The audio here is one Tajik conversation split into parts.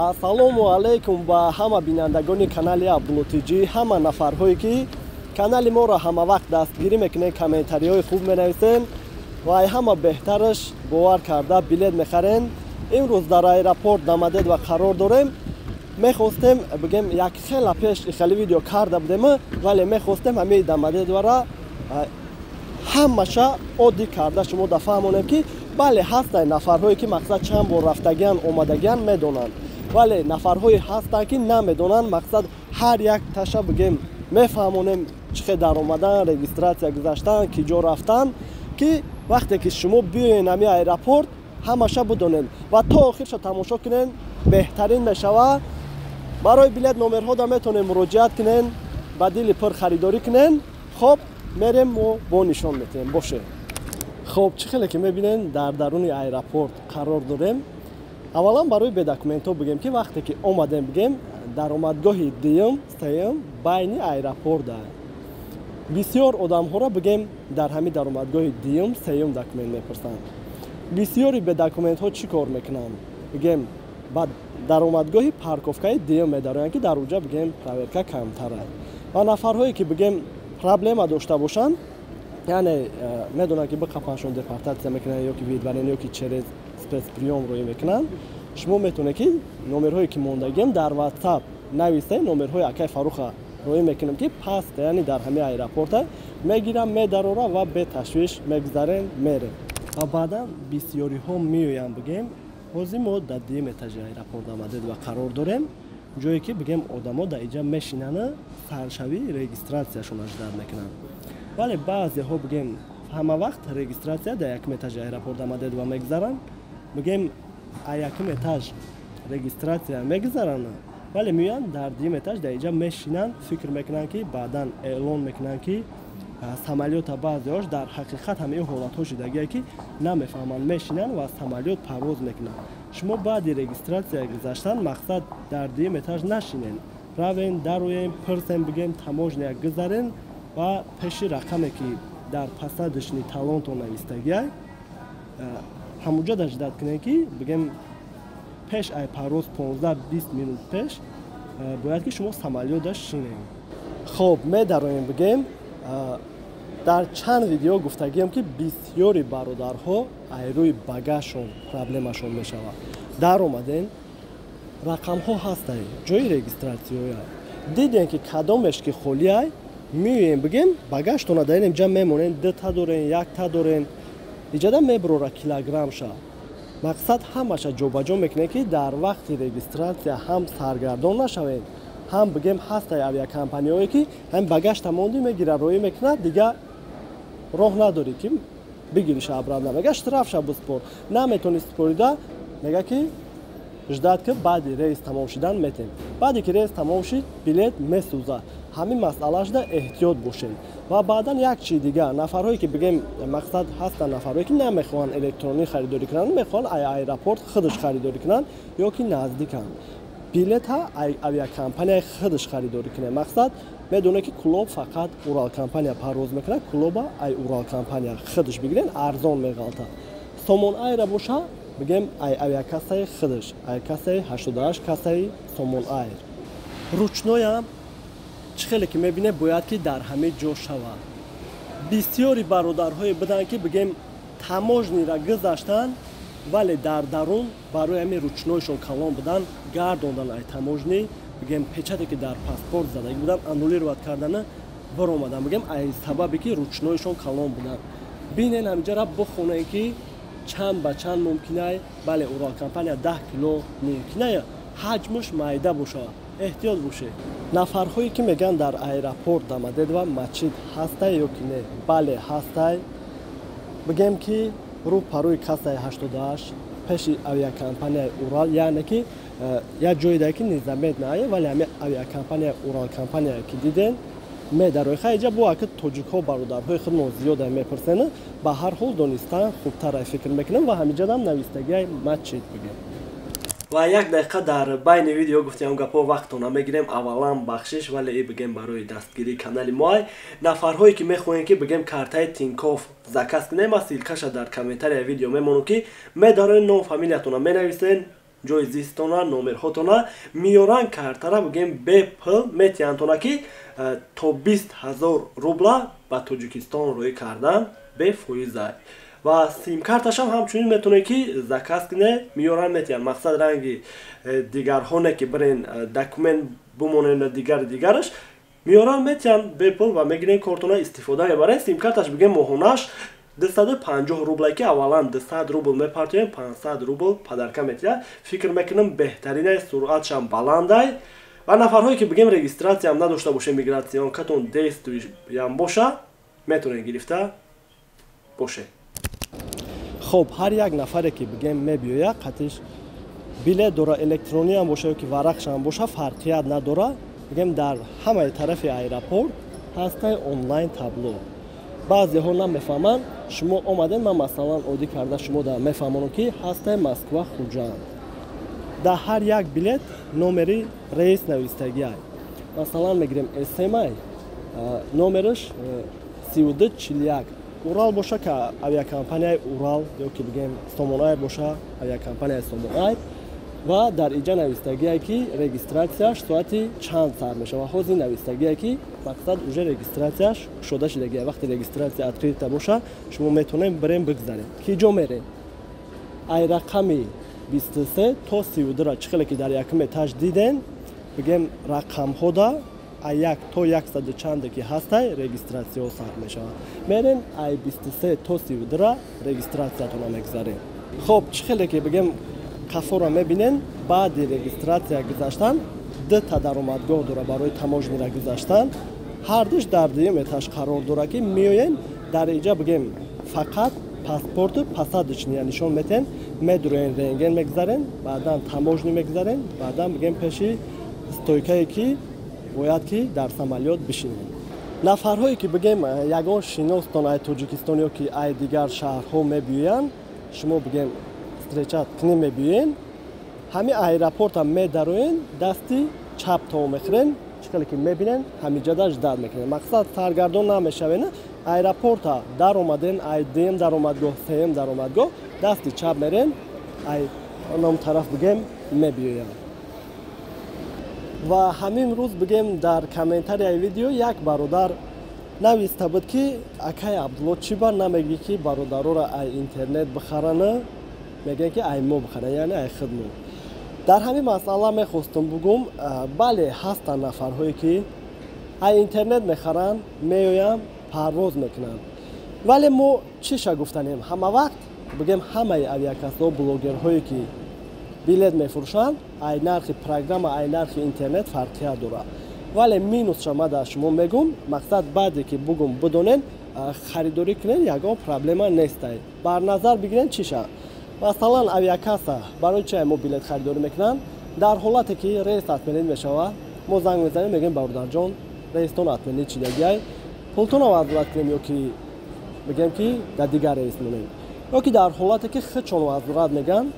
Ассалому алайкум ба ҳама бинандагони канали Абдулло ТЖ, ҳама нафарҳое ки канали моро ҳама вақт дастгирӣ мекунед, комментариҳои хуб менависен ва ай ҳама беҳтараш бовар карда билет мехарен. Имрӯз дар аэропорт Домодедово қарор дорем. Мехостем бигем, як хела пеш хеле видео карда будем, вале мехостем ҳамаи Домодедовора ҳамаша оддӣ карда шумо да фаҳмонем, ки бале, ҳастанд нафарҳое ки мақсад чанд бор рафтагиан, омадагиан, медонанд, вале нафарҳое ҳастанд, ки намедонанд. Мақсад, ҳар як таша бигем, мефаҳмонем, чӣ хел даромадан, регистрация гузаштан, ки ҷо рафтан, ки вақте ки шумо биёен ҳами аэропорт, ҳамаша бидонед ва то охирша тамошо кунен, беҳтарин мешавад. Барои билет номерҳода метавонем муроҷиат кунен, ба дили пур харидорӣ кунен. Хоб, мерем, мо бо нишон метиҳем боше. Хоб, чӣ хеле ки мебинен, дар даруни аэропорт қарор дорем. Аввалан барои бедокументҳо бигем, ки вақте ки омадем, бигем, даромадгоҳи дуюм, сеюм байни аэропорта. Бисёр одамҳоро, бигем, дар ҳамин даромадгоҳи дуюм, сеюм документ мепурсанд. Бисёри бедокументҳо чӣ кор мекунанд? Бигем, ба даромадгоҳи парковкаи дуюм медароянд, ки дар уҷа, бигем, проверка камтара. Ва нафарҳое ки, бигем, проблема дошта бошанд, яъне медонанд, ки биқапаншон, депортация мекунанд ё ки выдворение, ё ки через спецприём роӣ мекунанд, шумо метавонед, ки номерҳое ки мондагием дар WhatsApp нависед, номерҳои акай Фаруха роӣ мекунем, ки паст, яъне дар ҳамаи аэропорта мегирам, медарора ва беташвиш мегузарем, мерем. Ва баъдан бисёриҳо меоянд, бигем, ҳозир мо дар дуюм этажи аэропорт Домодедово қарор дорем, ҷое ки, бигем, одамо дар иҷа мешинанд, саршавии регистрацияшон ждать мекунанд. Вале баъзеҳо, бигем, ҳама вақт регистрация дар якум этажи аэропорт Домодедово мегузаранд. Бигем, а якум этаж регистрация мегузаранд, вале меоянд, дар дуюм этаж дар иҷа мешинанд, фикр мекунанд, ки баъдан эълон мекунанд, ки самолёта. Баъзеҳош дар ҳақиқат ҳамаи ҳолатҳо шудагие, ки намефаҳманд, мешинанд ва самолёт парвоз мекунанд. Шумо баъди регистрация гузаштан, мақсад, дар дуюм этаж нашинен, равен, дароем, пирсем, бигем, таможня гузарен ва пеши рақаме, ки дар посадочный талонтон навистагиай, ҳамуҷо да ждать кунем, ки, бигем, пеш ай парвоз 15-20 минут пеш бояд ки шумо самолёта шинем. Хоб, медароем. Бигем, дар чанд видео гуфтагием, ки бисёри бародарҳо айрӯи багажшон проблемашон мешавад. Даромаден, рақамҳо ҳастанд, ҷои регистрация дидем, ки кадомеш ки холиай, меоем, бигем, багажтона дар инҷа мемонем. Дута дорен, якта дорен, иҷада мебурора килограммша. Мақсад, ҳамаша ҷобаҷо мекунем, ки дар вақти регистрация ҳам саргардон нашавем, ҳам, бигем, ҳастай авиакомпаниҳое, ки ҳам багажта монди, мегира, роӣ мекунад, дига роҳ надорӣ, ки бигириша обратно. Мега, штрафша биспор. Наметони спорида, мега, ки ждать ки баъди рейс тамом шудан метем. Баъде ки рейс тамом шид, билет месӯзад. Ҳамин масъалашда эҳтиёт бошед. Ва баъдан як чизи дигар: нафарҳое ки, бигем, мақсад, ҳастанд нафарҳое, ки намехоҳанд электронӣ харидорӣ кунанд, мехоҳанд ай аэропорт худаш харидорӣ кунанд ё ки наздиканд, билета ай авиакомпанияи худаш харидорӣ кунед. Мақсад, медонед, ки Кулоб фақат Уралкомпания парвоз мекунад, Кулоба ай Уралкомпания худаш бигирен, арзон меғалтад. Сомон Айра боша, бигем, ай авиакассаи худаш, ай кассаи 88, кассаи Сомон Айр. Ручноям, чӣ хеле ки мебинем, бояд ки дар ҳамин ҷо шавад. Бисёри бародарҳое буданд, ки, бигем, таможняра гузаштанд, вале дар дарун барои ҳамин ручнойшон калон будан, гардондан ай таможня, бигем, печате ки дар паспорт задагӣ будан, аннулировать кардана баромадан, бигем, ай сабабе ки ручнойшон калон будан. Бинен, ҳаминҷара бихонем, ки чанд ба чанд мумкинай. Бале, Уралкомпания 10 кило мумкинай, ҳаҷмаш майда бошад, эҳтиёт бошед. Нафарҳое ки мегӯянд, дар аэропорт Домодедово масҷид ҳастай ё ки не, бале, ҳастай. Бигем, ки рӯ парӯи кассаи 88, пеши авиакомпанияи Урал, яъне ки як ҷое да, ки незаметно, вале ҳами авиакомпанияи Уралкомпания ки диден, медарои. Хайҷа бо аки тоҷикҳо, бародарҳои худмо зиёда мепурсен, ба ҳар ҳол донистан хубтар фикр мекунам. Ва ҳамиҷадам навистагиай масҷид, бигем. Ва як дақиқа дар байни видео гуфтем, гапҳо вақтона мегирем. Аввалан бахшиш, вале и, бигем, барои дастгирии канали моай. Нафарҳое ки мехоҳем, ки, бигем, картаи Тинькофф заказ кунем, ма ссылкаша дар комментарияи видео мемонам, ки медароен, ном, фамилиятона менависен. ҷои зистона, номерҳотона меёран, картара бигем бепул метиҳандтона, ки то 20 000 рубла ба Тоҷикистон рӯй кардан бефоизай. Ва симкарташам ҳамчунин метавонед, ки заказ кунед, меёран метиҳанд. Мақсад ранги дигарҳо не, ки бирен документ бимонед, дигари дигараш меёран метиҳанд бепул ва мегирен кортона истифода мебарен. Симкарташ бигем моҳонаш 250 рубле, ки аввалан 200 рубл мепартоем, 500 рубл подарка метиҳад. Фикр мекунам, беҳтаринай, суръатшам баландай. Ва нафарҳое, ки бигем регистратсиям надошта боше, миграционкатон действующиям боша, метавонед гирифта боше. Хоб, ҳар як нафаре, ки бигем мебиёяд, қатиш билет дора, электрониам боша ё ки варақшам боша, фарқият надора. Бигем дар ҳамаи тарафи аэропорт ҳастай онлайн табло. Баъзеҳо намефаҳманд. Шумо омадем, ман масалан оддӣ карда шумо да мефаҳмонам, ки ҳастай Москва Хуҷанд. Дар ҳар як билет номери рейс навистагиай. Масалан мегирем, СМАй номераш 3241. Урал боша, ка авиакомпанияи Урал, ё ки бигем Сомонайр боша, авиакомпанияи Сомонайр. Ва дар иҷа навистагие, ки регистратсияш соати чанд сар мешавад. Ҳозир навистагие, ки мақсад уже регистратсияш кушода шудагия. Вақте регистратсия открыта боша, шумо метавонем бирем бигзарем. Ки ҷо мерем? Ай рақами 23 то 32, чӣ хеле ки дар якум этаж диден, бигем рақамҳода ай як то яксаду чанде ки ҳастай, регистратсияҳо сар мешавад. Мерем, ай 23 то 32 регистратсиятона мегзарем. Хоб, чӣ хеле ки бигем қафоро мебинен, баъди регистратсия гузаштан дута даромадгоҳ дора барои таможнира гузаштан. Ҳардуш дар дуюм этаж қарор дора, ки меоен дар иҷа бигем фақат паспорту посадочния нишон метен, медуроен, рентген мегзарен, баъдан таможни мегзарен, баъдан бигем пеши стойкае, ки бояд ки дар самолёт бишинем. Нафарҳое, ки бигем ягон шиностон ай Тоҷикистон ё ки ай дигар шаҳрҳо мебиёянд, шумо бигем встречать кунӣ мебиёен, ҳами аэропорта медароен, дасти чап то мехӯрен, чӣ хеле ки мебинен, ҳамиҷада ждать мекунен. Мақсад саргардон намешавен. Аэропорта даромаден, ай дуюм даромадгоҳ, сеюм даромадгоҳ дасти чап мерен, ай ном тараф бигем мебиёянд. Ва ҳамин рӯз бигем дар комментарияи видео як бародар нависта буд, ки акай Абдулло, чӣ бар намегӣ, ки бародароро ай интернет бихарана, мегӯянд, ки ай мо бихаранд, яъне ай худмо. Дар ҳамин масъала мехостум бугум: бале, ҳастанд нафарҳое, ки ай интернет мехаранд, меоянд, парвоз мекунанд. Вале мо чиша гуфтанем? Ҳама вақт бигем ҳамаи авиакассаҳо, блогерҳое, ки билет мефурӯшанд, ай нархи программа, ай нархи интернет фарқият дорад. Вале минусша ма дар шумо мегум, мақсад баъде ки бугум, бидонен, харидорӣ кунен, ягон проблема нестай. Бар назар бигирен чиша. Масалан, авиакасса барои чи мо билет харидорӣ мекунанд? Дар ҳолате ки рейс отменить мешавад, мо занг мезанем, мегӯем: «Бародарҷон, рейстон отменить шидагиай, пултонро возврат кунем ё ки бигем, ки дар дигар рейс монем?» Ё ки дар ҳолате ки худшон возврат мегӯянд,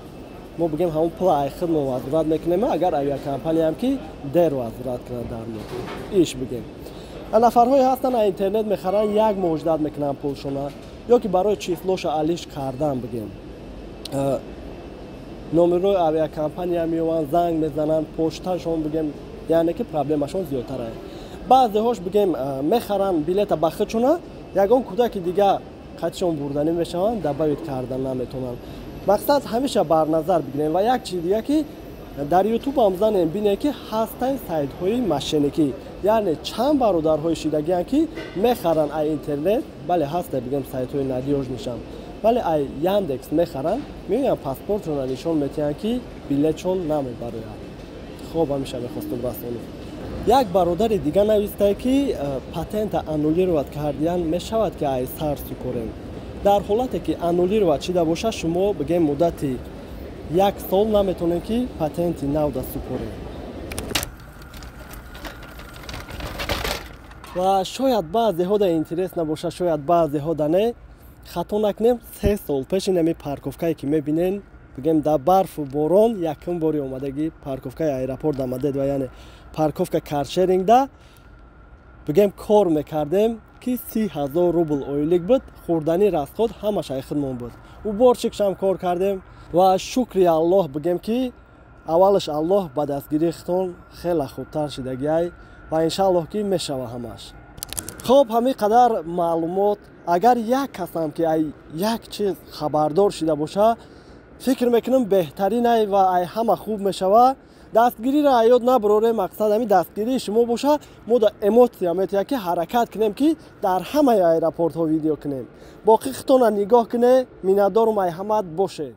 мо бигем ҳамон пула ай худ мо возврат мекунем, агар авиакомпанияам ки дер возврат кунад дар мо иш. Бигем нафарҳое ҳастанд, ай интернет мехаранд, як моҳ ждать мекунанд пулшона, ё ки барои числоша алиш кардан бигем номерои авиакомпания меёванд, занг мезананд, почташон бигем, яъне ки проблемашон зиёдтар. Баъзеҳош бигем мехаранд билета ба худшона, ягон кӯдаки дига қатишон бурданӣ мешаванд, добавить кардан наметавонанд. Мақсад ҳамеша бар назар бигирем. Ва як чизи дига, ки дар ютубам занем, бинем, ки ҳастанд сайтҳои мошенникӣ, яъне чанд бародарҳои шидагианд, ки мехаранд ай интернет. Бале, ҳаста бигем сайтҳои надёжныйшам, вале ай Яндекс мехаранд, меоянд, паспортшонро нишон метиҳанд, ки билетшон намебарояд. Хоб, ҳамеша мехостум расонем. Як бародари дига навистае, ки патента аннулировать кардиян, мешавад, ки ай сар супорем? Дар ҳолате ки аннулировать шида боша, шумо бигем муддати як сол наметавонед, ки патенти нав да супорем. Ва шояд баъзеҳо да интерес набошад, шояд баъзеҳо да не. Хато накунем, 3 сол пеши нами парковкае, ки мебинен, бигем дар барфу борон якум бори омадагӣ парковкаи аэропорт дамадед ва яъне парковка каршерингда бигем кор мекардем, ки 30 000 рубл ойлик буд, хӯрдани, расход ҳамаш ай худмон буд, уборщикшам кор кардем. Ва шукри Аллоҳ, бигем ки Аввалаш Аллоҳ ба дастгирии худтон хеле хубтар шидагиай ва иншааллоҳ, ки мешава ҳамаш. Хоб, ҳамин қадар маълумот. Агар як касам ки ай як чиз хабардор шида боша, фикр мекунам, беҳтаринай ва ай ҳама хуб мешава. Дастгириро аёд набурорем. Мақсад ҳамин дастгирии шумо боша, мо да эмоция метиҳад, ки ҳаракат кунем, ки дар ҳамаи аэропортҳо видео кунем. Боқӣ худтона нигоҳ куне. Миннатдорум, ай ҳамат бошед.